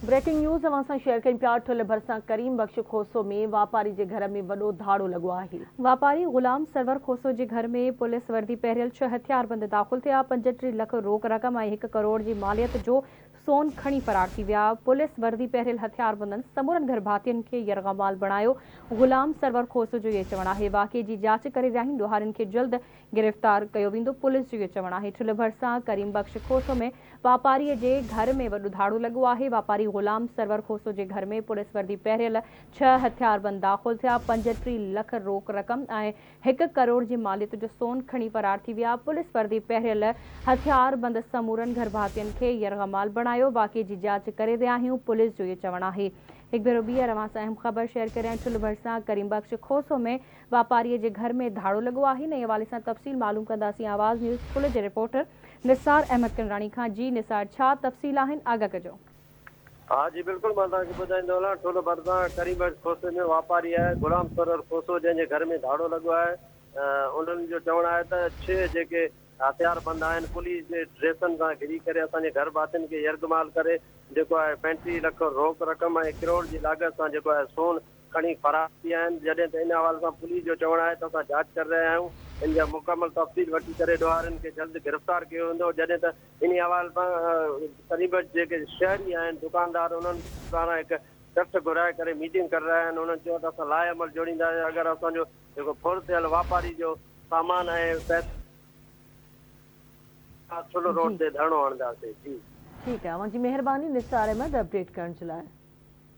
Breaking news اوهان سان share ڪيون پيا ٺل ڀرسان ڪريم بخش کوسو ۾ واپاري جي گهر ۾ وڏو ڌاڙو لڳو آهي. واپاري غلام سرور کوسو جي گهر ۾ پوليس وردي پهريل ڇهه هٿياربند داخل ٿيا، 35 لک روڪ رقم ۽ هڪ ڪروڙ جي ماليت جو سون کڻي فرار ٿي ويا، پوليس وردي پهريل هٿياربندن سمورن گهرڀاتين کي يرغمال بڻايو، غلام سرور کوسو جو اهو چوڻ آهي واقعي جي جاچ ڪري ويا آهن، ڏوهارين کي جلد گرفتار ڪيو ويندو، پوليس جو اهو چوڻ آهي ٺلهه ڀرسان ڪريم بخش کوسو ۾ واپاري جي گهر ۾ وڏو ڌاڙو لڳو آهي، واپاري غلام سرور کوسو جي گهر ۾ پوليس وردي پهريل ڇهه هٿياربند داخل ٿيا، 35 لک روڪ رقم ۽ هڪ ڪروڙ جي ماليت جو سون کڻي فرار ٿي ويا، پوليس وردي پهريل هٿياربند سمورن گهرڀاتين کي يرغمال بڻايو، واقعي جي جاچ ڪري رهيا آهيون، پوليس جو اهو چوڻ آهي. هڪ ڀيرو ٻيهر اوهان سان اهم خبر شيئر ڪريان ٺلهه ڀرسان ڪريم بخش کوسو ۾ واپاريء جي گهر ۾ ڌاڙو لڳو آهي انهي حوالي سان تفصيل معلوم ڪنداسين آواز نيوز ٺل جي رپورٽر نثار احمد ڪنراڻي کان جي نثار ڇا تفصيل آهن آگاهه ڪجو. ها جي بلڪل مان توهان کي ٻڌائيندو هلان ٺل ڀرسان ڪريم بخش کوسي ۾ واپاري آهي غلام سرور کوسو جنهن جي گهر ۾ ڌاڙو لڳو آهي انهن جو چوڻ آهي ته ڇهه جيڪي هٿيار بند آهن پوليس جي ڊريسن سان گهري ڪري اسان جي گهر ڀاتين کي يرغمال ڪري جيڪو آهي 35 لک روڪ رقم ۽ ڪروڙ جي لاڳت سان جيڪو آهي سون کڻي فرار ٿي ويا آهن، جڏهن ته ان حوالي سان پوليس جو چوڻ آهي ته اسان جاچ ڪري رهيا آهيون، ان جا مڪمل تفصيل وٺي ڪري ڏوهارين کي جلد گرفتار ڪيو ويندو، جڏهن ته انهي حوالي سان قريب جيڪي شهري آهن دڪاندار انهن پاران هڪ ڪٺ گهرائي ڪري ميٽنگ ڪري رهيا آهن، انهن چيو ته اسان لاء عمل جوڙينداسين اگر اسان جو جيڪو ڦر ٿيل واپاري جو سامان ۽ پئسا ٺل روڊ جي تي ڌرڻو هڻنداسين جي. ٺيڪ آهي اوهان جي مهرباني نثار احمد اپڊيٽ ڪرڻ جي لاء.